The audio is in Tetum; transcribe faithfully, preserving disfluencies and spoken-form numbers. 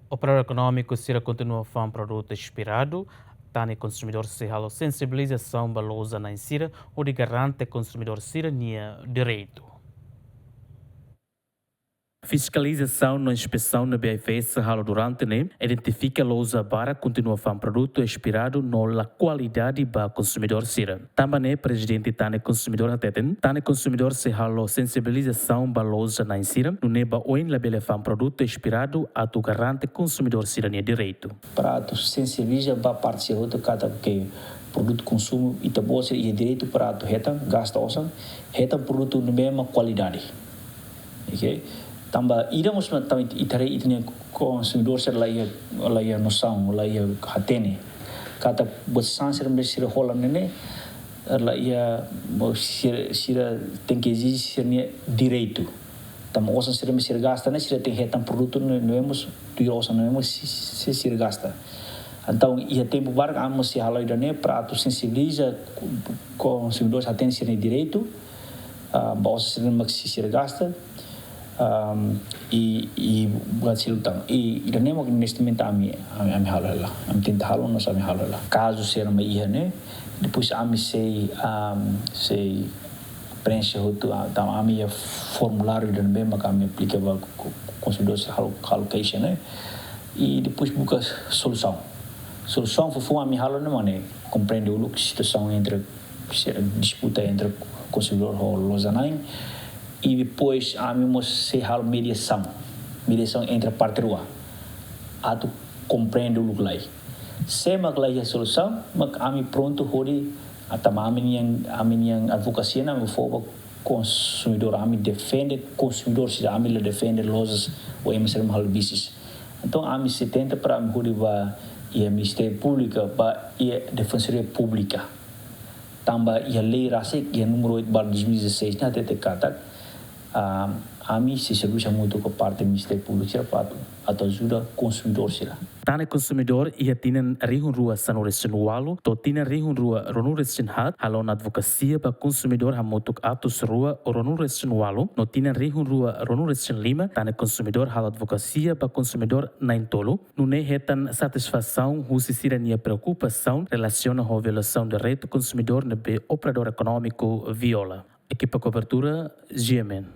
Operadór ekonómiku sira kontinua fa'an produtu espiradu, Tane Konsumidór sei halo sensibilizasaun ba loja-na'in sira hodi garante konsumidór sira-nia direitu. Fiskalizasaun no inspesaun ne'ebé AIFAESA halo durante ne'e identifika loja barak kontinua fa'an produtu espiradu no la kualidade ba konsumidór sira. Tanba ne'e, Prezidente Tane Konsumidór hateten, Tane Konsumidór sei halo sensibilizasaun ba loja-na'in sira, nune'e ba oin labele fa'an produtu espiradu atu garante konsumidór sira-nia direitu. Para atu sensibiliza ba parte sira hotu katak ke produtu konsumu ita-boot sira iha direitu para atu hetan, gasta osan, hetan produtu ne'ebé mak kualidade. Oke? Tanba ida mós mak tanba ita haree ita-nia konsumidór sira la iha, la iha nosaun, la iha hatene. Katak buat sasán sira ne'ebé sira hola ne'e ne'e, la iha, sira, sira tenke ezije sira-nia direitu. Tanba osan sira ne'ebé sira gasta ne'e, sira tenke hetan produtu ne'e, ne'e mós tuir osan ne'e mós si-, si-, sira gasta. Entaun, iha tempu badak, ami mós sei halo ida-ne'e para atu sensibiliza ko-, konsumidór sira hatene sira-nia direitu, ah, ba osan sira ne'ebé mak sira gasta, ah, i, i buat seluk tan. I, ida-ne'e mak neste momento ami, ami, ami halo hela. Ami tenta halo, no ami halo hela. Kazu sira mak iha ne'e, depois ami sei, ah, sei preenxe hotu, ah, entaun ami iha formuláriu ida ne'ebé mak ami aplika ba ko-, ko-, konsumidór sira halo, halo keixa ne'e. I depois buka solusaun. Solusaun fofoun ami halo ne'e mak ne'e, komprende uluk situasaun entre, disputa entre konsumidór ho loja-na'in. I depois ami mós sei halo mediasaun. Mediasaun entre parte rua. Atu komprende uluk lai. Se mak la iha solusaun, mak ami prontu hodi, ah, tanba ami-nian, ami-nian advokasia ne'e ami fó ba konsumidór, ami defende konsumidór sira, ami la defende lojas ou ema sira mak halo business. Entaun, ami sei tenta para ami hodi ba iha Ministériu Públiku, ba iha Defensoria Públika. Tanba iha lei rasik, iha númeru oito barra dois mil e dezasseis, ne'e hatete katak, ah, ami sei servisu hamutuk ho parte Ministériu Públiku sira para atu, atu ajuda konsumidór sira. Tane Konsumidór iha tinan rihun rua sanulu-resin-ualu to'o tinan rihun rua ruanulu-resin-haat halo ona advokasia ba konsumidór hamutuk atus rua ruanulu-resin-ualu, no tinan rihun rua ruanulu-resin-lima Tane Konsumidór halo advokasia ba konsumidór na'in-tolu, nune'e hetan satisfasaun husi sira-nia preokupasaun relasiona ho violasaun direitu konsumidór ne'ebé operadór ekonómiku viola. Ekipa kobertura, G M N.